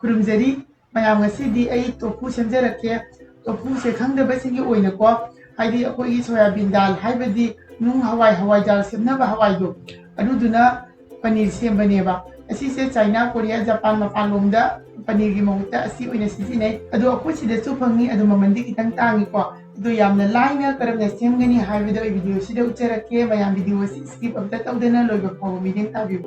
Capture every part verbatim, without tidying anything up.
ꯈꯨꯔꯨꯝꯖꯔꯤ꯫ ꯃꯌꯥꯝ, ꯉꯁꯤꯗꯤ ꯑꯩ ꯇꯣꯐꯨ ꯁꯦꯝꯖꯔꯛꯀꯦ꯫ ꯇꯣꯐꯨꯁꯦ ꯈꯪꯗꯕꯁꯤꯡꯒꯤ ꯑꯣꯏꯅꯀꯣ, ꯍꯥꯏꯗꯤ ꯑꯩꯈꯣꯏꯒꯤ ꯁꯣꯌꯥꯕꯤꯟ ꯗꯥꯜ ꯍꯥꯏꯕꯗꯤ ꯅꯨꯡ ꯍꯋꯥꯏ, ꯍꯋꯥꯏꯖꯥꯔ ꯁꯦꯝꯅꯕ ꯍꯋꯥꯏꯗꯣ, ꯑꯗꯨꯗꯨꯅ ꯄꯅꯤꯔ ꯁꯦꯝꯕꯅꯦꯕ꯫ ꯑꯁꯤꯁꯦ ꯆꯥꯏꯅꯥ, ꯀꯣꯔꯤꯌꯥ, ꯖꯄꯥꯟ ꯃꯄꯥꯟꯂꯣꯝꯗ ꯄꯅꯤꯔꯒꯤ ꯃꯍꯨꯠꯇ ꯑꯁꯤ ꯑꯣꯏꯅ ꯁꯤꯖꯤꯟꯅꯩ꯫ ꯑꯗꯣ ꯑꯩꯈꯣꯏ ꯁꯤꯗꯁꯨ ꯐꯪꯉꯤ, ꯑꯗꯣ ꯃꯃꯜꯗꯤ ꯈꯤꯇꯪ ꯇꯥꯡꯉꯤꯀꯣ꯫ ꯑꯗꯣ ꯌꯥꯝꯅ ꯂꯥꯏꯅ ꯀꯔꯝꯅ ꯁꯦꯝꯒꯅꯤ ꯍꯥꯏꯕꯗꯣ ꯑꯩ ꯚꯤꯗꯤꯑꯣꯁꯤꯗ ꯎꯠꯆꯔꯛꯀꯦ꯫ ꯃꯌꯥꯝ, ꯚꯤꯗꯤꯑꯣ ꯑꯁꯤ skip ꯑꯝꯇ ꯇꯧꯗꯅ ꯂꯣꯏꯕ ꯐꯥꯎꯕ ꯃꯤꯠꯌꯦꯡ ꯇꯥꯕꯤꯌꯨ꯫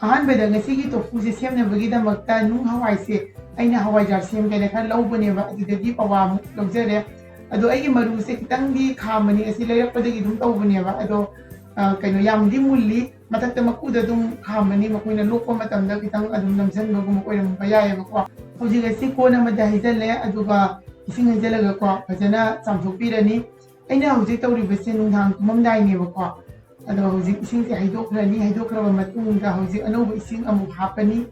ꯑꯍꯥꯟꯕꯗ ꯉꯁꯤꯒꯤ ꯇꯣꯐꯨꯁꯦ ꯁꯦꯝꯅꯕꯒꯤꯗꯃꯛꯇ ꯅꯨꯡ ꯍꯋꯥꯏꯁꯦ ꯑꯩꯅ ꯍꯋꯥꯏꯖꯥꯔ ꯁꯦꯝꯒꯦꯅ ꯈꯔ ꯂꯧꯕꯅꯦꯕ, ꯑꯗꯨꯗꯒꯤ ꯄꯋꯥꯃꯨꯛ ꯂꯧꯖꯔꯦ꯫ ꯑꯗꯣ ꯑꯩꯒꯤ ꯃꯔꯨꯁꯦ ꯈꯤꯇꯪꯗꯤ ꯈꯥꯝꯕꯅꯤ, ꯑꯁꯤ ꯂꯩꯔꯛꯄꯗꯒꯤ ꯑꯗꯨꯝ ꯇꯧꯕꯅꯦꯕ꯫ ꯑꯗꯣ, ꯑ, ꯀꯩꯅꯣ, ꯌꯥꯝꯗꯤ ꯃꯨꯜꯂꯤ, ꯃꯊꯛꯇ ꯃꯀꯨꯗ ꯑꯗꯨꯝ ꯈꯥꯝꯕꯅꯤ, ꯃꯈꯣꯏꯅ ꯂꯣꯛꯄ ꯃꯇꯝꯗ ꯈꯤꯇꯪ ꯑꯗꯨꯝ ꯅꯝꯁꯤꯟꯕꯒꯨꯝꯕ ꯑꯣꯏꯔꯝꯕ ꯌꯥꯏꯑꯕꯀꯣ꯫ ꯍꯧꯖꯤꯛ ꯑꯁꯤ ꯀꯣꯟ ꯑꯃꯗ ꯍꯩꯖꯤꯜꯂꯦ, ꯑꯗꯨꯒ ꯏꯁꯤꯡ ꯍꯩꯖꯤꯜꯂꯒꯀꯣ ꯐꯖꯅ ꯆꯥꯝꯊꯣꯛꯄꯤꯔꯅꯤ꯫ ꯑꯩꯅ ꯍꯧꯖꯤꯛ ꯇꯧꯔꯤꯕꯁꯦ ꯅꯨꯡꯗꯥꯡ ꯇꯨꯝꯃꯝꯗꯥꯏꯅꯦꯕꯀꯣ꯫ ꯑꯗꯣ ꯍꯧꯖꯤꯛ ꯏꯁꯤꯡꯁꯦ ꯍꯩꯗꯣꯛꯈ꯭ꯔꯅꯤ꯫ ꯍꯩꯗꯣꯛꯈ꯭ꯔꯕ ꯃꯇꯨꯡꯗ ꯍꯧꯖꯤꯛ ꯑꯅꯧꯕ ꯏꯁꯤꯡ ꯑꯃꯨꯛ ꯍꯥꯞꯄꯅꯤ꯫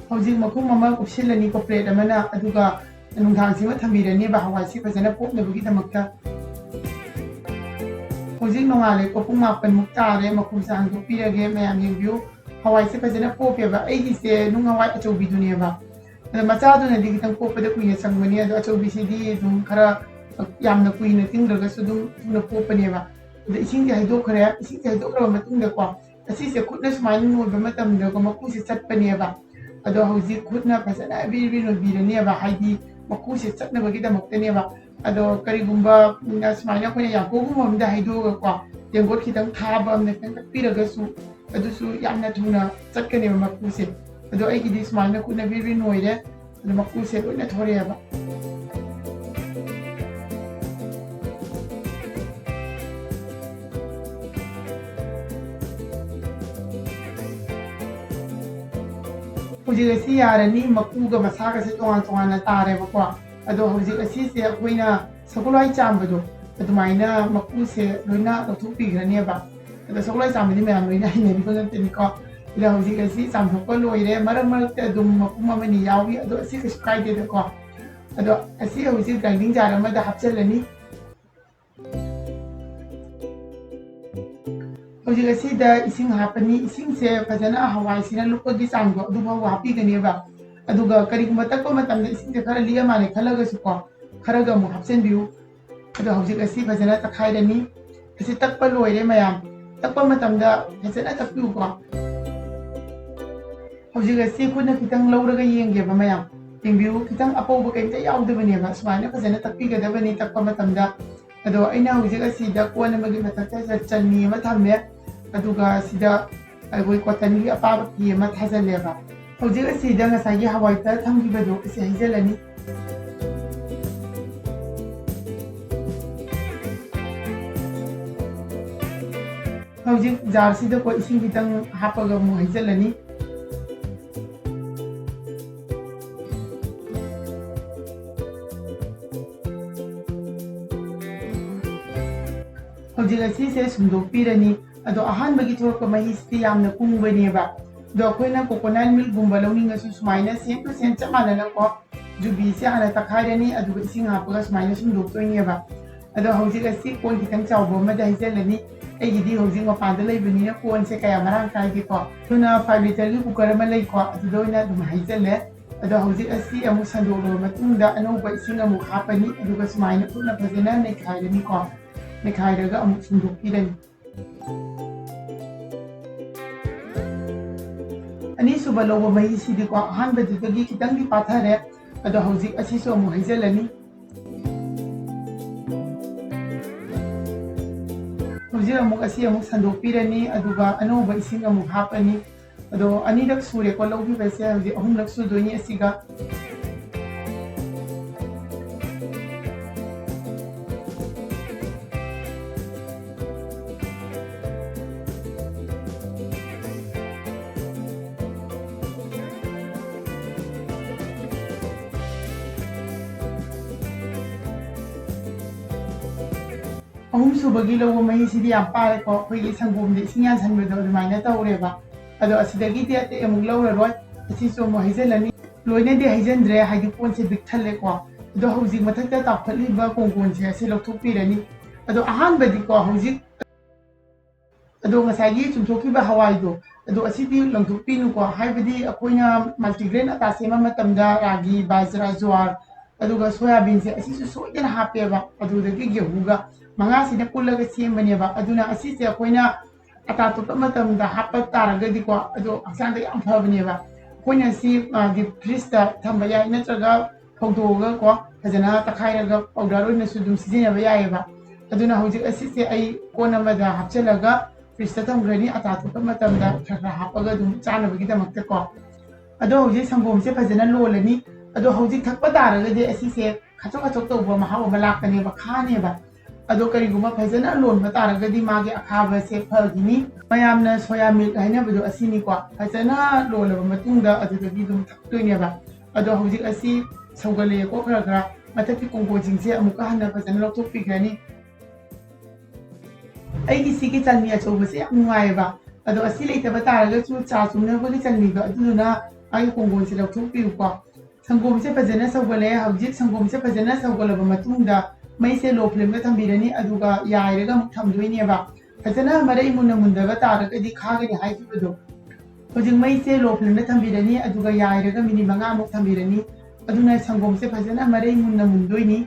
ꯍꯧꯖꯤꯛ ꯃꯈꯨꯝ ꯑꯃ ꯀꯨꯞꯁꯤꯜꯂꯅꯤꯀꯣ, ꯄ꯭ꯂꯦꯠ ꯑꯃꯅ, ꯑꯗꯨꯒ ꯅꯨꯡꯗꯥꯡꯁꯤꯃ ꯊꯝꯕꯤꯔꯅꯦꯕ ꯍꯋꯥꯏꯁꯤ ꯐꯖꯅ ꯄꯣꯞꯅꯕꯒꯤꯗꯃꯛꯇ꯫ ꯍꯧꯖꯤꯛ ꯅꯣꯡꯉꯥꯜꯂꯦꯀꯣ, ꯄꯨꯡ ꯃꯥꯄꯟꯃꯨꯛ ꯇꯥꯔꯦ, ꯃꯈꯨꯝꯁꯦ ꯍꯥꯡꯗꯣꯛꯄꯤꯔꯒꯦ, ꯃꯌꯥꯝ ꯌꯦꯡꯕꯤꯌꯨ꯫ ꯍꯋꯥꯏꯁꯦ ꯐꯖꯅ ꯄꯣꯞꯄꯦꯕ, ꯑꯩꯒꯤꯁꯦ ꯅꯨꯡ ꯍꯋꯥꯏ ꯑꯆꯧꯕꯤꯗꯨꯅꯦꯕ꯫ ꯑꯗꯣ ꯃꯆꯥꯗꯨꯅꯗꯤ ꯈꯤꯇꯪ ꯄꯣꯞꯄꯗ ꯀꯨꯏꯅ ꯆꯪꯕꯅꯤ, ꯑꯗꯣ ꯑꯆꯧꯕꯤꯁꯤꯗꯤ ꯑꯗꯨꯝ ꯈꯔ ꯌꯥꯝꯅ ꯀꯨꯏꯅ ꯇꯤꯡꯗ꯭ꯔꯒꯁꯨ ꯑꯗꯨꯝ ꯊꯨꯅ ꯄꯣꯞꯄꯅꯦꯕ꯫ ꯑꯗꯣ ꯏꯁꯤꯡꯁꯦ ꯍꯩꯗꯣꯛꯈ꯭ꯔꯦ꯫ ꯏꯁꯤꯡꯁꯦ ꯍꯩꯗꯣꯛꯈ꯭ꯔꯕ ꯃꯇꯨꯡꯗꯀꯣ, ꯑꯁꯤꯁꯦ ꯈꯨꯠꯅ ꯁꯨꯃꯥꯏꯅ ꯅꯣꯏꯕ ꯃꯇꯝꯗꯀꯣ, ꯃꯀꯨꯁꯦ ꯆꯠꯄꯅꯦꯕ꯫ ꯑꯗꯣ ꯍꯧꯖꯤꯛ ꯈꯨꯠꯅ ꯐꯖꯅ ꯕꯤꯔꯤ ꯕꯤꯔꯤ ꯅꯣꯏꯕꯤꯔꯅꯦꯕ, ꯍꯥꯏꯗꯤ ꯃꯀꯨꯁꯦ ꯆꯠꯅꯕꯒꯤꯗꯃꯛꯇꯅꯦꯕ꯫ ꯑꯗꯣ ꯀꯔꯤꯒꯨꯝꯕ, ꯎꯝ, ꯁꯨꯃꯥꯏꯅ ꯑꯩꯈꯣꯏꯅ ꯌꯥꯡꯀꯣꯛꯒꯨꯝꯕ ꯑꯃꯗ ꯍꯩꯗꯣꯛꯑꯒꯀꯣ, ꯇꯦꯡꯀꯣꯠ ꯈꯤꯇꯪ ꯊꯥꯕ ꯑꯃꯅ ꯈꯤꯇꯪ ꯇꯛꯄꯤꯔꯒꯁꯨ, ꯑꯗꯨꯁꯨ ꯌꯥꯝꯅ ꯊꯨꯅ ꯆꯠꯀꯅꯦꯕ ꯃꯀꯨꯁꯦ꯫ ꯑꯗꯣ ꯑꯩꯒꯤꯗꯤ ꯁꯨꯃꯥꯏꯅ ꯈꯨꯠꯅ ꯕꯤꯔꯤ ꯕꯤꯔꯤ ꯅꯣꯏꯔꯦ꯫ ꯑꯗꯣ ꯃꯀꯨꯁꯦ ꯂꯣꯏꯅ ꯊꯣꯔꯛꯑꯦꯕ꯫ ꯍꯧꯖꯤꯛ ꯑꯁꯤ ꯌꯥꯔꯅꯤ, ꯃꯀꯨꯒ ꯃꯁꯥꯒꯁꯦ ꯇꯣꯉꯥꯟ ꯇꯣꯉꯥꯟꯅ ꯇꯥꯔꯦꯕꯀꯣ꯫ ꯑꯗꯣ ꯍꯧꯖꯤꯛ ꯑꯁꯤꯁꯦ ꯑꯩꯈꯣꯏꯅ ꯁꯒꯣꯜꯍꯋꯥꯏ ꯆꯥꯝꯕꯗꯣ, ꯑꯗꯨꯃꯥꯏꯅ ꯃꯀꯨꯁꯦ ꯂꯣꯏꯅ ꯂꯧꯊꯣꯛꯄꯤꯈ꯭ꯔꯅꯦꯕ꯫ ꯑꯗꯣ ꯁꯒꯣꯜꯍꯋꯥꯏ ꯆꯥꯝꯕꯗꯤ ꯃꯌꯥꯝ ꯂꯣꯏꯅ ꯍꯩꯅꯕꯤꯕ ꯉꯥꯛꯇꯅꯤꯀꯣ꯫ ꯑꯗꯣ ꯍꯧꯖꯤꯛ ꯑꯁꯤ ꯆꯥꯝꯊꯣꯛꯄ ꯂꯣꯏꯔꯦ꯫ ꯃꯔꯛ ꯃꯔꯛꯇ ꯑꯗꯨꯝ ꯃꯄꯨꯝ ꯑꯃꯅꯤ ꯌꯥꯎꯏ, ꯑꯗꯣ ꯑꯁꯤ ꯀꯩꯁꯨ ꯀꯥꯏꯗꯦꯗꯀꯣ꯫ ꯑꯗꯣ ꯑꯁꯤ ꯍꯧꯖꯤꯛ grinding jar ꯑꯃꯗ ꯍꯥꯞꯆꯤꯜꯂꯅꯤ꯫ ꯍꯧꯖꯤꯛ ꯑꯁꯤꯗ ꯏꯁꯤꯡ ꯍꯥꯞꯄꯅꯤ꯫ ꯏꯁꯤꯡꯁꯦ ꯐꯖꯅ ꯍꯋꯥꯏꯁꯤꯅ ꯂꯨꯞꯄꯒꯤ ꯆꯥꯡꯗꯣ ꯑꯗꯨꯐꯥꯎ ꯍꯥꯞꯄꯤꯒꯅꯦꯕ꯫ ꯑꯗꯨꯒ ꯀꯔꯤꯒꯨꯝꯕ ꯇꯛꯄ ꯃꯇꯝꯗ ꯏꯁꯤꯡꯁꯦ ꯈꯔ ꯂꯤꯛꯑ ꯃꯥꯜꯂꯦ ꯈꯜꯂꯒꯁꯨꯀꯣ, ꯈꯔꯒ ꯑꯃꯨꯛ ꯍꯥꯞꯆꯤꯟꯕꯤꯌꯨ꯫ ꯑꯗꯣ ꯍꯧꯖꯤꯛ ꯑꯁꯤ ꯐꯖꯅ ꯇꯛꯈꯥꯏꯔꯅꯤ꯫ ꯑꯁꯤ ꯇꯛꯄ ꯂꯣꯏꯔꯦ ꯃꯌꯥꯝ꯫ ꯇꯛꯄ ꯃꯇꯝꯗ ꯐꯖꯅ ꯇꯛꯄꯤꯌꯨꯀꯣ꯫ ꯍꯧꯖꯤꯛ ꯑꯁꯤ ꯈꯨꯠꯅ ꯈꯤꯇꯪ ꯂꯧꯔꯒ ꯌꯦꯡꯒꯦꯕ ꯃꯌꯥꯝ꯫ ꯌꯦꯡꯕꯤꯌꯨ, ꯈꯤꯇꯪ ꯑꯄꯧꯕ ꯀꯩꯝꯇ ꯌꯥꯎꯗꯕꯅꯦꯕ꯫ ꯁꯨꯃꯥꯏꯅ ꯐꯖꯅ ꯇꯛꯄꯤꯒꯗꯕꯅꯤ ꯇꯛꯄ ꯃꯇꯝꯗ꯫ ꯑꯗꯣ ꯑꯩꯅ ꯍꯧꯖꯤꯛ ꯑꯁꯤꯗ ꯀꯣꯟ ꯑꯃꯒꯤ ꯃꯊꯛꯇ ꯆꯟꯅꯤ ꯑꯃ ꯊꯝꯃꯦ, ꯑꯗꯨꯒ ꯁꯤꯗ ꯑꯩꯈꯣꯏ cottonꯒꯤ ꯑꯄꯥꯕ ꯐꯤ ꯑꯃ ꯊꯥꯖꯜꯂꯦꯕ꯫ ꯍꯧꯖꯤꯛ ꯑꯁꯤꯗ ꯉꯁꯥꯏꯒꯤ ꯍꯋꯥꯏ ꯇꯔꯥ ꯊꯝꯈꯤꯕꯗꯣ ꯑꯁꯤ ꯍꯩꯖꯜꯂꯅꯤ꯫ ꯍꯧꯖꯤꯛ jarꯁꯤꯗꯀꯣ ꯏꯁꯤꯡ ꯈꯤꯇꯪ ꯍꯥꯞꯄꯒ ꯑꯃꯨꯛ ꯍꯩꯖꯜꯂꯅꯤ꯫ ꯍꯧꯖꯤꯛ ꯑꯁꯤꯁꯦ ꯁꯨꯝꯗꯣꯛꯄꯤꯔꯅꯤ꯫ ꯑꯗꯣ ꯑꯍꯥꯟꯕꯒꯤ ꯊꯣꯛꯂꯛꯄ ꯃꯍꯤꯁꯤꯗꯤ ꯌꯥꯝꯅ ꯀꯨꯡꯕꯅꯦꯕ꯫ ꯑꯗꯣ ꯑꯩꯈꯣꯏꯅ coconut milkꯒꯨꯝꯕ ꯂꯧꯅꯤꯡꯉꯁꯨ ꯁꯨꯃꯥꯏꯅ same to same ꯆꯞ ꯃꯥꯟꯅꯅꯀꯣ ꯌꯨꯕꯤꯁꯦ ꯍꯥꯟꯅ ꯇꯛꯈꯥꯏꯔꯅꯤ, ꯑꯗꯨꯒ ꯏꯁꯤꯡ ꯍꯥꯞꯄꯒ ꯁꯨꯃꯥꯏꯅ ꯁꯨꯝꯗꯣꯛꯇꯣꯏꯅꯦꯕ꯫ ꯑꯗꯣ ꯍꯧꯖꯤꯛ ꯑꯁꯤ ꯀꯣꯟ ꯈꯤꯇꯪ ꯆꯥꯎꯕ ꯑꯃꯗ ꯍꯩꯖꯤꯜꯂꯅꯤ꯫ ꯑꯩꯒꯤꯗꯤ ꯍꯧꯖꯤꯛ ꯃꯄꯥꯟꯗ ꯂꯩꯕꯅꯤꯅ ꯀꯣꯟꯁꯦ ꯀꯌꯥ ꯃꯔꯥꯡ ꯀꯥꯏꯗꯦꯀꯣ꯫ ꯑꯗꯨꯅ five litreꯒꯤ cooker ꯑꯃ ꯂꯩꯀꯣ, ꯑꯗꯨꯗ ꯑꯣꯏꯅ ꯑꯗꯨꯝ ꯍꯩꯖꯤꯜꯂꯦ꯫ ꯑꯗꯣ ꯍꯧꯖꯤꯛ ꯑꯁꯤ ꯑꯃꯨꯛ ꯁꯟꯗꯣꯛꯂꯕ ꯃꯇꯨꯡꯗ ꯑꯅꯧꯕ ꯏꯁꯤꯡ ꯑꯃꯨꯛ ꯍꯥꯞꯄꯅꯤ, ꯑꯗꯨꯒ ꯁꯨꯃꯥꯏꯅ ꯈꯨꯠꯅ ꯐꯖꯅ ꯅꯩꯈꯥꯏꯔꯅꯤꯀꯣ꯫ ꯅꯩꯈꯥꯏꯔꯒ ꯑꯃꯨꯛ ꯁꯨꯝꯗꯣꯛꯄꯤꯔꯅꯤ꯫ ꯑꯅꯤꯁꯨꯕ ꯂꯧꯕ ꯃꯍꯤꯁꯤꯗꯤꯀꯣ, ꯑꯍꯥꯟꯕꯗꯨꯗꯒꯤ ꯈꯤꯇꯪꯗꯤ ꯄꯥꯊꯔꯦ꯫ ꯑꯗꯣ ꯍꯧꯖꯤꯛ ꯑꯁꯤꯁꯨ ꯑꯃꯨꯛ ꯍꯩꯖꯤꯜꯂꯅꯤ꯫ ꯍꯧꯖꯤꯛ ꯑꯃꯨꯛ ꯑꯁꯤ ꯑꯃꯨꯛ ꯁꯟꯗꯣꯛꯄꯤꯔꯅꯤ, ꯑꯗꯨꯒ ꯑꯅꯧꯕ ꯏꯁꯤꯡ ꯑꯃꯨꯛ ꯍꯥꯞꯄꯅꯤ꯫ ꯑꯗꯣ ꯑꯅꯤꯔꯛ ꯁꯨꯔꯦꯀꯣ ꯂꯧꯈꯤꯕꯁꯦ, ꯍꯧꯖꯤꯛ ꯑꯍꯨꯝꯂꯛ ꯁꯨꯗꯣꯏꯅꯤ ꯑꯁꯤꯒ꯫ ꯑꯍꯨꯝꯁꯨꯕꯒꯤ ꯂꯧꯕ ꯃꯍꯤꯁꯤꯗꯤ ꯌꯥꯝ ꯄꯥꯔꯦꯀꯣ, ꯑꯩꯈꯣꯏꯒꯤ ꯁꯪꯒꯣꯝꯗ ꯏꯁꯤꯡ ꯌꯥꯟꯁꯟꯕꯗꯣ ꯑꯗꯨꯃꯥꯏꯅ ꯇꯧꯔꯦꯕ꯫ ꯑꯗꯣ ꯑꯁꯤꯗꯒꯤꯗꯤ ꯑꯇꯩ ꯑꯃꯨꯛ ꯂꯧꯔꯔꯣꯏ, ꯑꯁꯤꯁꯨ ꯑꯃꯨꯛ ꯍꯩꯖꯤꯜꯂꯅꯤ꯫ ꯂꯣꯏꯅꯗꯤ ꯍꯩꯖꯤꯟꯗ꯭ꯔꯦ, ꯍꯥꯏꯗꯤ ꯀꯣꯟꯁꯦ ꯄꯤꯛ ꯊꯜꯂꯦꯀꯣ꯫ ꯑꯗꯣ ꯍꯧꯖꯤꯛ ꯃꯊꯛꯇ ꯇꯥꯎꯈꯠꯂꯤꯕ ꯀꯣꯡꯒꯣꯟꯁꯦ ꯑꯁꯤ ꯂꯧꯊꯣꯛꯄꯤꯔꯅꯤ꯫ ꯑꯗꯣ ꯑꯍꯥꯟꯕꯗꯤꯀꯣ ꯍꯧꯖꯤꯛ ꯑꯗꯣ ꯉꯁꯥꯏꯒꯤ ꯆꯨꯝꯊꯣꯛꯈꯤꯕ ꯍꯋꯥꯏꯗꯣ, ꯑꯗꯣ ꯑꯁꯤꯗꯤ ꯂꯪꯊꯣꯛꯄꯤꯅꯨꯀꯣ, ꯍꯥꯏꯕꯗꯤ ꯑꯩꯈꯣꯏꯅ multigrain ꯑꯇꯥ ꯁꯦꯝꯕ ꯃꯇꯝꯗ ꯔꯥꯒꯤ, ꯕꯥꯖ꯭ꯔꯥ, ꯖ꯭ꯋꯥꯔ, ꯑꯗꯨꯒ ꯁꯣꯌꯥꯕꯤꯟꯁꯦ ꯑꯁꯤꯁꯨ ꯁꯣꯏꯗꯅ ꯍꯥꯞꯄꯦꯕ, ꯑꯗꯨꯗꯒꯤ ꯒꯦꯍꯨꯒ ꯃꯉꯥꯁꯤꯅ ꯄꯨꯜꯂꯒ ꯁꯦꯝꯕꯅꯦꯕ꯫ ꯑꯗꯨꯅ ꯑꯁꯤꯁꯦ ꯑꯩꯈꯣꯏꯅ ꯑꯇꯥ ꯇꯣꯠꯄ ꯃꯇꯝꯗ ꯍꯥꯞꯄ ꯇꯥꯔꯒꯗꯤꯀꯣ, ꯑꯗꯣ ꯍꯛꯆꯥꯡꯗ ꯌꯥꯝ ꯐꯕꯅꯦꯕ꯫ ꯑꯩꯈꯣꯏꯅ ꯁꯤ, ꯑ, deep freezeꯇ ꯊꯝꯕ ꯌꯥꯏ, ꯅꯠꯇ꯭ꯔꯒ ꯐꯧꯗꯣꯛꯑꯒꯀꯣ, ꯐꯖꯅ ꯇꯛꯈꯥꯏꯔꯒ powder ꯑꯣꯏꯅꯁꯨ ꯑꯗꯨꯝ ꯁꯤꯖꯤꯟꯅꯕ ꯌꯥꯏꯑꯕ꯫ ꯑꯗꯨꯅ ꯍꯧꯖꯤꯛ ꯑꯁꯤꯁꯦ ꯑꯩ ꯀꯣꯟ ꯑꯃꯗ ꯍꯥꯞꯆꯤꯜꯂꯒ fridgeꯇ ꯊꯝꯈ꯭ꯔꯅꯤ꯫ ꯑꯇꯥ ꯊꯣꯛꯄ ꯃꯇꯝꯗ ꯈꯔ ꯈꯔ ꯍꯥꯞꯄꯒ ꯑꯗꯨꯝ ꯆꯥꯅꯕꯒꯤꯗꯃꯛꯇꯀꯣ꯫ ꯑꯗꯣ ꯍꯧꯖꯤꯛ ꯁꯪꯒꯣꯝꯁꯦ ꯐꯖꯅ ꯂꯣꯜꯂꯅꯤ꯫ ꯑꯗꯣ ꯍꯧꯖꯤꯛ ꯊꯛꯄ ꯇꯥꯔꯒꯗꯤ ꯑꯁꯤꯁꯦ ꯈꯥꯆꯣꯛ ꯈꯥꯆꯣꯛ ꯇꯧꯕ ꯃꯍꯥꯎ ꯑꯃ ꯂꯥꯛꯀꯅꯦꯕ, ꯈꯥꯅꯦꯕ꯫ ꯑꯗꯣ ꯀꯔꯤꯒꯨꯝꯕ ꯐꯖꯅ ꯂꯣꯟꯕ ꯇꯥꯔꯒꯗꯤ ꯃꯥꯒꯤ ꯑꯈꯥꯕꯁꯦ ꯐꯈꯤꯅꯤ꯫ ꯃꯌꯥꯝꯅ soya milk ꯍꯥꯏꯅꯕꯗꯣ ꯑꯁꯤꯅꯤꯀꯣ꯫ ꯐꯖꯅ ꯂꯣꯜꯂꯕ ꯃꯇꯨꯡꯗ ꯑꯗꯨꯗꯒꯤ ꯑꯗꯨꯝ ꯊꯛꯇꯣꯏꯅꯦꯕ꯫ ꯑꯗꯣ ꯍꯧꯖꯤꯛ ꯑꯁꯤ ꯁꯧꯒꯠꯂꯛꯑꯦꯀꯣ, ꯈꯔ ꯈꯔ꯫ ꯃꯊꯛꯀꯤ ꯀꯣꯡꯒꯣꯟꯁꯤꯡꯁꯦ ꯑꯃꯨꯛꯀ ꯍꯟꯅ ꯐꯖꯅ ꯂꯧꯊꯣꯛꯄꯤꯈ꯭ꯔꯅꯤ꯫ ꯑꯩꯒꯤ ꯁꯤꯒꯤ ꯆꯥꯟꯕꯤ ꯑꯆꯧꯕꯁꯦ ꯌꯥꯝ ꯅꯨꯡꯉꯥꯏꯌꯦꯕ꯫ ꯑꯗꯣ ꯑꯁꯤ ꯂꯩꯇꯕ ꯇꯥꯔꯒꯁꯨ ꯆꯥ ꯆꯨꯝꯅꯕꯒꯤ ꯆꯥꯟꯕꯤꯗꯣ ꯑꯗꯨꯗꯨꯅ ꯃꯥꯒꯤ ꯀꯣꯡꯒꯣꯟꯁꯦ ꯂꯧꯊꯣꯛꯄꯤꯌꯨꯀꯣ꯫ ꯁꯪꯒꯣꯝꯁꯦ ꯐꯖꯅ ꯁꯧꯒꯠꯂꯦ꯫ ꯍꯧꯖꯤꯛ ꯁꯪꯒꯣꯝꯁꯦ ꯐꯖꯅ ꯁꯧꯒꯠꯂꯕ ꯃꯇꯨꯡꯗ ꯃꯩꯁꯦ low flameꯗ ꯊꯝꯕꯤꯔꯅꯤ, ꯑꯗꯨꯒ ꯌꯥꯏꯔꯒ ꯑꯃꯨꯛ ꯊꯝꯗꯣꯏꯅꯦꯕ꯫ ꯐꯖꯅ ꯃꯔꯩ ꯃꯨꯟꯅ ꯃꯨꯟꯗꯕ ꯇꯥꯔꯒꯗꯤ ꯈꯥꯒꯅꯤ ꯍꯥꯏꯈꯤꯕꯗꯣ꯫ ꯍꯧꯖꯤꯛ ꯃꯩꯁꯦ low flameꯗ ꯊꯝꯕꯤꯔꯅꯤ, ꯑꯗꯨꯒ ꯌꯥꯏꯔꯒ ꯃꯤꯅꯤꯠ ꯃꯉꯥꯃꯨꯛ ꯊꯝꯕꯤꯔꯅꯤ꯫ ꯑꯗꯨꯅ ꯁꯪꯒꯣꯝꯁꯦ ꯐꯖꯅ ꯃꯔꯩ ꯃꯨꯟꯅ ꯃꯨꯟꯗꯣꯏꯅꯤ꯫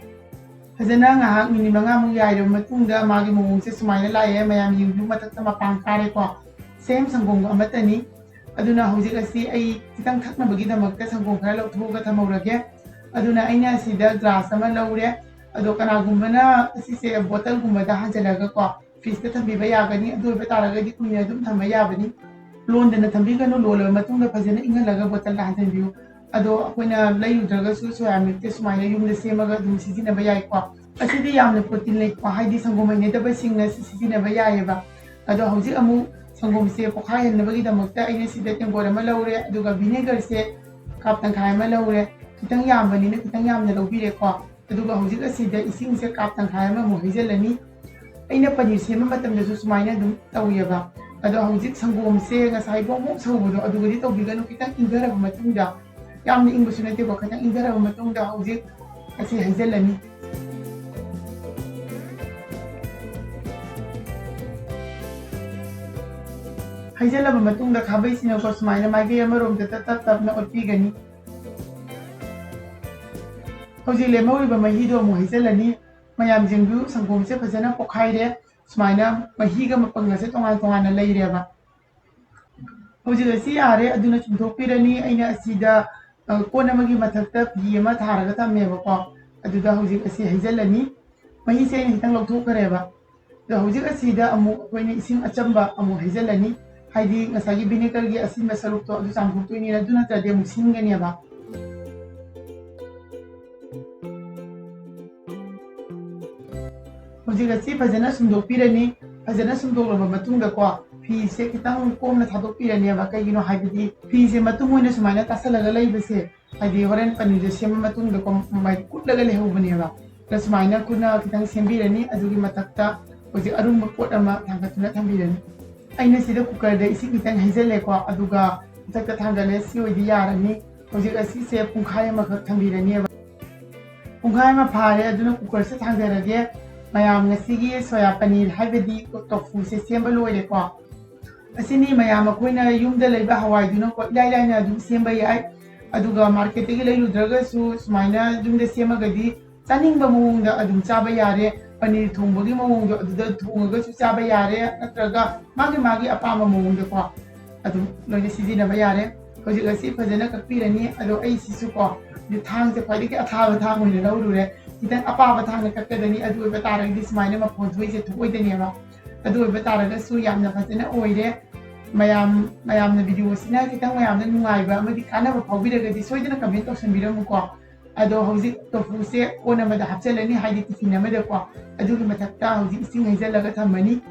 ꯐꯖꯅ ꯉꯥꯏꯍꯥꯛ ꯃꯤꯅꯤꯠ ꯃꯉꯥꯃꯨꯛ ꯌꯥꯏꯔꯕ ꯃꯇꯨꯡꯗ ꯃꯥꯒꯤ ꯃꯑꯣꯡꯁꯦ ꯁꯨꯃꯥꯏꯅ ꯂꯥꯛꯑꯦ꯫ ꯃꯌꯥꯝ ꯌꯦꯡꯕꯤꯌꯨ, ꯃꯊꯛꯇ ꯃꯄꯥꯟ ꯀꯥꯔꯦꯀꯣ꯫ Same ꯁꯪꯒꯣꯝ ꯑꯃꯠꯇꯅꯤ꯫ ꯑꯗꯨꯅ ꯍꯧꯖꯤꯛ ꯑꯁꯤ ꯑꯩ ꯈꯤꯇꯪ ꯊꯛꯅꯕꯒꯤꯗꯃꯛꯇ ꯁꯪꯒꯣꯝ ꯈꯔ ꯂꯧꯊꯣꯛꯑꯒ ꯊꯝꯍꯧꯔꯒꯦ꯫ ꯑꯗꯨꯅ ꯑꯩꯅ ꯑꯁꯤꯗ glass ꯑꯃ ꯂꯧꯔꯦ꯫ ꯑꯗꯣ ꯀꯅꯥꯒꯨꯝꯕꯅ ꯑꯁꯤꯁꯦ bottleꯒꯨꯝꯕꯗ ꯍꯥꯟꯖꯜꯂꯒꯀꯣ fridgeꯇ ꯊꯝꯕꯤꯕ ꯌꯥꯒꯅꯤ꯫ ꯑꯗꯨ ꯑꯣꯏꯕ ꯇꯥꯔꯒꯗꯤ ꯀꯨꯏꯅ ꯑꯗꯨꯝ ꯊꯝꯕ ꯌꯥꯕꯅꯤ꯫ ꯂꯣꯟꯗꯅ ꯊꯝꯕꯤꯒꯅꯨ, ꯂꯣꯜꯂꯕ ꯃꯇꯨꯡꯗ ꯐꯖꯅ ꯏꯪꯍꯜꯂꯒ bottleꯗ ꯍꯥꯟꯖꯟꯕꯤꯌꯨ꯫ ꯑꯗꯣ ꯑꯩꯈꯣꯏꯅ ꯂꯩꯔꯨꯗ꯭ꯔꯒꯁꯨ soya milkꯁꯦ ꯁꯨꯃꯥꯏꯅ ꯌꯨꯝꯗ ꯁꯦꯝꯃꯒ ꯑꯗꯨꯝ ꯁꯤꯖꯤꯟꯅꯕ ꯌꯥꯏꯀꯣ꯫ ꯑꯁꯤꯗꯤ ꯌꯥꯝꯅ protein ꯂꯩꯀꯣ, ꯍꯥꯏꯗꯤ ꯁꯪꯒꯣꯝ ꯍꯩꯅꯗꯕꯁꯤꯡꯅ ꯁꯤ ꯁꯤꯖꯤꯟꯅꯕ ꯌꯥꯏꯑꯕ꯫ ꯑꯗꯣ ꯍꯧꯖꯤꯛ ꯑꯃꯨꯛ ꯁꯪꯒꯣꯝꯁꯦ ꯄꯣꯈꯥꯏꯍꯟꯅꯕꯒꯤꯗꯃꯛꯇ ꯑꯩꯅ ꯁꯤꯗ ꯇꯦꯡꯀꯣꯠ ꯑꯃ ꯂꯧꯔꯦ, ꯑꯗꯨꯒ vinegarꯁꯦ cup ꯇꯪꯈꯥꯏ ꯑꯃ ꯂꯧꯔꯦ꯫ ꯈꯤꯇꯪ ꯌꯥꯝꯕꯅꯤꯅ ꯈꯤꯇꯪ ꯌꯥꯝꯅ ꯂꯧꯕꯤꯔꯦꯀꯣ꯫ ꯑꯗꯨꯒ ꯍꯧꯖꯤꯛ ꯑꯁꯤꯗ ꯏꯁꯤꯡꯁꯦ cup ꯇꯪꯈꯥꯏ ꯑꯃꯃꯨꯛ ꯍꯩꯖꯤꯜꯂꯅꯤ꯫ ꯑꯩꯅ ꯄꯅꯤꯔ ꯁꯦꯝꯕ ꯃꯇꯝꯗꯁꯨ ꯁꯨꯃꯥꯏꯅ ꯑꯗꯨꯝ ꯇꯧꯋꯦꯕ꯫ ꯑꯗꯣ ꯍꯧꯖꯤꯛ ꯁꯪꯒꯣꯝꯁꯦ ꯉꯁꯥꯏ ꯕꯣꯡ ꯕꯣꯡ ꯁꯧꯕꯗꯣ ꯑꯗꯨꯒꯗꯤ ꯇꯧꯕꯤꯒꯅꯨ, ꯈꯤꯇꯪ ꯏꯪꯊꯔꯕ ꯃꯇꯨꯡꯗ, ꯌꯥꯝꯅ ꯏꯪꯕꯁꯨ ꯅꯠꯇꯦꯀꯣ, ꯈꯤꯇꯪ ꯏꯪꯊꯔꯕ ꯃꯇꯨꯡꯗ ꯍꯧꯖꯤꯛ ꯑꯁꯤ ꯍꯩꯖꯤꯜꯂꯅꯤ꯫ ꯍꯩꯖꯤꯜꯂꯕ ꯃꯇꯨꯡꯗ ꯈꯥꯕꯩꯁꯤꯅꯀꯣ ꯁꯨꯃꯥꯏꯅ ꯃꯥꯏꯀꯩ ꯑꯃꯔꯣꯝꯗ ꯇꯞ ꯇꯞ ꯇꯞꯅ ꯑꯣꯠꯄꯤꯒꯅꯤ꯫ ꯍꯧꯖꯤꯛ ꯂꯦꯝꯍꯧꯔꯤꯕ ꯃꯍꯤꯗꯣ ꯑꯃꯨꯛ ꯍꯩꯖꯤꯜꯂꯅꯤ꯫ ꯃꯌꯥꯝ ꯌꯦꯡꯕꯤꯌꯨ, ꯁꯪꯒꯣꯝꯁꯦ ꯐꯖꯅ ꯄꯣꯛꯈꯥꯏꯔꯦ꯫ ꯁꯨꯃꯥꯏꯅ ꯃꯍꯤꯒ ꯃꯄꯪꯒꯁꯦ ꯇꯣꯉꯥꯟ ꯇꯣꯉꯥꯟꯅ ꯂꯩꯔꯦꯕ꯫ ꯍꯧꯖꯤꯛ ꯑꯁꯤ ꯌꯥꯔꯦ, ꯑꯗꯨꯅ ꯆꯨꯝꯊꯣꯛꯄꯤꯔꯅꯤ꯫ ꯑꯩꯅ ꯑꯁꯤꯗ, ꯑ, ꯀꯣꯟ ꯑꯃꯒꯤ ꯃꯊꯛꯇ ꯐꯤ ꯑꯃ ꯊꯥꯔꯒ ꯊꯝꯃꯦꯕꯀꯣ꯫ ꯑꯗꯨꯗ ꯍꯧꯖꯤꯛ ꯑꯁꯤ ꯍꯩꯖꯤꯜꯂꯅꯤ꯫ ꯃꯍꯤꯁꯦ ꯑꯩꯅ ꯈꯤꯇꯪ ꯂꯧꯊꯣꯛꯈ꯭ꯔꯦꯕ꯫ ꯑꯗꯣ ꯍꯧꯖꯤꯛ ꯑꯁꯤꯗ ꯑꯃꯨꯛ ꯑꯩꯈꯣꯏꯅ ꯏꯁꯤꯡ ꯑꯆꯝꯕ ꯑꯃꯨꯛ ꯍꯩꯖꯤꯜꯂꯅꯤ꯫ ꯍꯥꯏꯗꯤ ꯉꯁꯥꯏꯒꯤ vinegarꯒꯤ ꯑꯁꯤꯟꯕ ꯁꯔꯨꯛꯇꯣ ꯑꯗꯨ ꯆꯥꯝꯊꯣꯛꯇꯣꯏꯅꯤꯅ, ꯑꯗꯨ ꯅꯠꯇ꯭ꯔꯗꯤ ꯑꯃꯨꯛ ꯁꯤꯟꯒꯅꯦꯕ꯫ ꯍꯧꯖꯤꯛ ꯑꯁꯤ ꯐꯖꯅ ꯁꯨꯝꯗꯣꯛꯄꯤꯔꯅꯤ꯫ ꯐꯖꯅ ꯁꯨꯝꯗꯣꯛꯂꯕ ꯃꯇꯨꯡꯗꯀꯣ, ꯐꯤꯁꯦ ꯈꯤꯇꯪ ꯀꯣꯝꯅ ꯊꯥꯗꯣꯛꯄꯤꯔꯅꯦꯕ꯫ ꯀꯩꯒꯤꯅꯣ ꯍꯥꯏꯕꯗꯤ ꯐꯤꯁꯦ ꯃꯇꯨꯝ ꯑꯣꯏꯅ ꯁꯨꯃꯥꯏꯅ ꯇꯥꯁꯜꯂꯒ ꯂꯩꯕꯁꯦ, ꯍꯥꯏꯗꯤ ꯍꯣꯔꯦꯟ ꯄꯅꯤꯔꯁꯦ ꯁꯦꯝꯕ ꯃꯇꯨꯡꯗꯀꯣ ꯃꯥꯏ ꯀꯨꯠꯂꯒ ꯂꯩꯍꯧꯕꯅꯦꯕ꯫ ꯑꯗ ꯁꯨꯃꯥꯏꯅ ꯈꯨꯠꯅ ꯈꯤꯇꯪ ꯁꯦꯝꯕꯤꯔꯅꯤ꯫ ꯑꯗꯨꯒꯤ ꯃꯊꯛꯇ ꯍꯧꯖꯤꯛ ꯑꯔꯨꯝꯕ ꯄꯣꯠ ꯑꯃ ꯊꯥꯡꯒꯠꯇꯨꯅ ꯊꯝꯕꯤꯔꯅꯤ꯫ ꯑꯩꯅ ꯁꯤꯗ cookerꯗ ꯏꯁꯤꯡ ꯈꯤꯇꯪ ꯍꯩꯖꯤꯜꯂꯦꯀꯣ, ꯑꯗꯨꯒ ꯃꯊꯛꯇ ꯊꯥꯡꯒꯠꯂꯦ꯫ ꯁꯤ ꯑꯣꯏꯗꯤ ꯌꯥꯔꯅꯤ꯫ ꯍꯧꯖꯤꯛ ꯑꯁꯤꯁꯦ ꯄꯨꯡꯈꯥꯏ ꯑꯃꯈꯛ ꯊꯝꯕꯤꯔꯅꯦꯕ꯫ ꯄꯨꯡꯈꯥꯏ ꯑꯃ ꯐꯥꯔꯦ, ꯑꯗꯨꯅ cookerꯁꯦ ꯊꯥꯡꯊꯔꯒꯦ꯫ ꯃꯌꯥꯝ, ꯉꯁꯤꯒꯤ ꯁꯣꯌꯥ ꯄꯅꯤꯔ ꯍꯥꯏꯕꯗꯤ tofuꯁꯦ ꯁꯦꯝꯕ ꯂꯣꯏꯔꯦꯀꯣ꯫ ꯑꯁꯤꯅꯤ ꯃꯌꯥꯝ, ꯑꯩꯈꯣꯏꯅ ꯌꯨꯝꯗ ꯂꯩꯕ ꯍꯋꯥꯏꯗꯨꯅꯀꯣ ꯏꯂꯥꯏ ꯂꯥꯏꯅ ꯑꯗꯨꯝ ꯁꯦꯝꯕ ꯌꯥꯏ꯫ ꯑꯗꯨꯒ marketꯇꯒꯤ ꯂꯩꯔꯨꯗ꯭ꯔꯒꯁꯨ ꯁꯨꯃꯥꯏꯅ ꯌꯨꯝꯗ ꯁꯦꯝꯃꯒꯗꯤ ꯆꯥꯅꯤꯡꯕ ꯃꯑꯣꯡꯗ ꯑꯗꯨꯝ ꯆꯥꯕ ꯌꯥꯔꯦ꯫ ꯄꯅꯤꯔ ꯊꯣꯡꯕꯒꯤ ꯃꯑꯣꯡꯗꯣ ꯑꯗꯨꯗ ꯊꯣꯡꯉꯒꯁꯨ ꯆꯥꯕ ꯌꯥꯔꯦ, ꯅꯠꯇ꯭ꯔꯒ ꯃꯥꯒꯤ ꯃꯥꯒꯤ ꯑꯄꯥꯝꯕ ꯃꯑꯣꯡꯗꯀꯣ ꯑꯗꯨꯝ ꯂꯣꯏꯅ ꯁꯤꯖꯤꯟꯅꯕ ꯌꯥꯔꯦ꯫ ꯍꯧꯖꯤꯛ ꯑꯁꯤ ꯐꯖꯅ ꯀꯛꯄꯤꯔꯅꯤ꯫ ꯑꯗꯣ ꯑꯩ ꯁꯤꯁꯨꯀꯣ, ꯊꯥꯡꯁꯦ ꯈ꯭ꯋꯥꯏꯗꯒꯤ ꯑꯊꯥꯕ ꯊꯥꯡ ꯑꯣꯏꯅ ꯂꯧꯔꯨꯔꯦ꯫ ꯈꯤꯇꯪ ꯑꯄꯥꯕ ꯊꯥꯡꯅ ꯀꯛꯀꯗꯅꯤ꯫ ꯑꯗꯨ ꯑꯣꯏꯕ ꯇꯥꯔꯒꯗꯤ ꯁꯨꯃꯥꯏꯅ ꯃꯐꯣꯟ ꯊꯣꯛꯏꯁꯦ ꯊꯣꯛꯑꯣꯏꯗꯅꯦꯕ꯫ ꯑꯗꯨ ꯑꯣꯏꯕ ꯇꯥꯔꯒꯁꯨ ꯌꯥꯝꯅ ꯐꯖꯅ ꯑꯣꯏꯔꯦ꯫ ꯃꯌꯥꯝ, ꯃꯌꯥꯝꯅ videoꯁꯤꯅ ꯈꯤꯇꯪ ꯃꯌꯥꯝꯗ ꯅꯨꯡꯉꯥꯏꯕ ꯑꯃꯗꯤ ꯀꯥꯟꯅꯕ ꯐꯥꯎꯕꯤꯔꯒꯗꯤ ꯁꯣꯏꯗꯅ comment ꯇꯧꯁꯟꯕꯤꯔꯝꯃꯨꯀꯣ꯫ ꯑꯗꯣ ꯍꯧꯖꯤꯛ tofuꯁꯦ ꯀꯣꯟ ꯑꯃꯗ ꯍꯥꯞꯆꯤꯜꯂꯅꯤ, ꯍꯥꯏꯗꯤ tiffin ꯑꯃꯗꯀꯣ꯫ ꯑꯗꯨꯒꯤ ꯃꯊꯛꯇ ꯍꯧꯖꯤꯛ ꯏꯁꯤꯡ ꯍꯩꯖꯤꯜꯂꯒ ꯊꯝꯃꯅꯤ꯫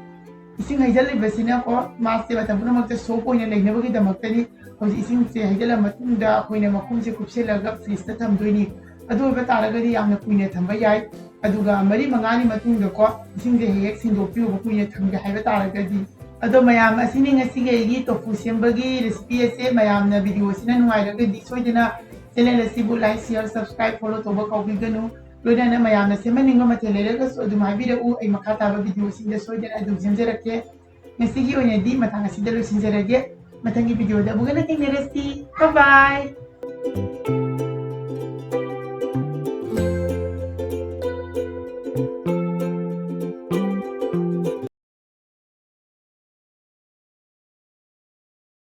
ꯏꯁꯤꯡ ꯍꯩꯖꯤꯜꯂꯤꯕꯁꯤꯅꯀꯣ, ꯃꯥꯁꯦ ꯃꯇꯝ ꯄꯨꯝꯅꯃꯛꯇ soft ꯑꯣꯏꯅ ꯂꯩꯅꯕꯒꯤꯗꯃꯛꯇꯅꯤ꯫ ꯍꯧꯖꯤꯛ ꯏꯁꯤꯡꯁꯦ ꯍꯩꯖꯤꯜꯂ ꯃꯇꯨꯡꯗ ꯑꯩꯈꯣꯏꯅ ꯃꯈꯨꯝꯁꯦ ꯀꯨꯞꯁꯤꯜꯂꯒ fridgeꯇ ꯊꯝꯗꯣꯏꯅꯤ꯫ ꯑꯗꯨ ꯑꯣꯏꯕ ꯇꯥꯔꯒꯗꯤ ꯌꯥꯝꯅ ꯀꯨꯏꯅ ꯊꯝꯕ ꯌꯥꯏ꯫ ꯑꯗꯨꯒ ꯃꯔꯤ ꯃꯉꯥꯅꯤ ꯃꯇꯨꯡꯗꯀꯣ, ꯏꯁꯤꯡꯁꯦ ꯍꯦꯛ ꯍꯦꯛ ꯁꯤꯟꯗꯣꯛꯄꯤꯌꯣꯕ, ꯀꯨꯏꯅ ꯊꯝꯒꯦ ꯍꯥꯏꯕ ꯇꯥꯔꯒꯗꯤ꯫ ꯑꯗꯣ ꯃꯌꯥꯝ, ꯑꯁꯤꯅꯤ ꯉꯁꯤꯒꯤ ꯑꯩꯒꯤ tofu ꯁꯦꯝꯕꯒꯤ recipe ꯑꯁꯦ꯫ ꯃꯌꯥꯝꯅ videoꯁꯤꯅ ꯅꯨꯡꯉꯥꯏꯔꯒꯗꯤ ꯁꯣꯏꯗꯅ channel ꯑꯁꯤꯕꯨ like, share, subscribe, follow ꯇꯧꯕ ꯀꯥꯎꯕꯤꯒꯅꯨ꯫ ꯂꯣꯏꯅꯅ ꯃꯌꯥꯝꯅ ꯁꯦꯝꯍꯟꯅꯤꯡꯕ ꯃꯊꯦꯜ ꯂꯩꯔꯒꯁꯨ ꯑꯗꯨꯝ ꯍꯥꯏꯕꯤꯔꯛꯎ, ꯑꯩ ꯃꯈꯥ ꯇꯥꯕ videoꯁꯤꯡꯗ ꯁꯣꯏꯗꯅ ꯑꯗꯨꯝ ꯁꯦꯝꯖꯔꯛꯀꯦ꯫ ꯉꯁꯤꯒꯤ ꯑꯣꯏꯅꯗꯤ ꯃꯇꯥꯡ ꯑꯁꯤꯗ ꯂꯣꯏꯁꯤꯟꯖꯔꯒꯦ꯫ ꯃꯊꯪꯒꯤ video ꯗ ꯑꯃꯨꯛ ꯍꯟꯅ ꯊꯦꯡꯅꯔꯁꯤ꯫ Bye bye!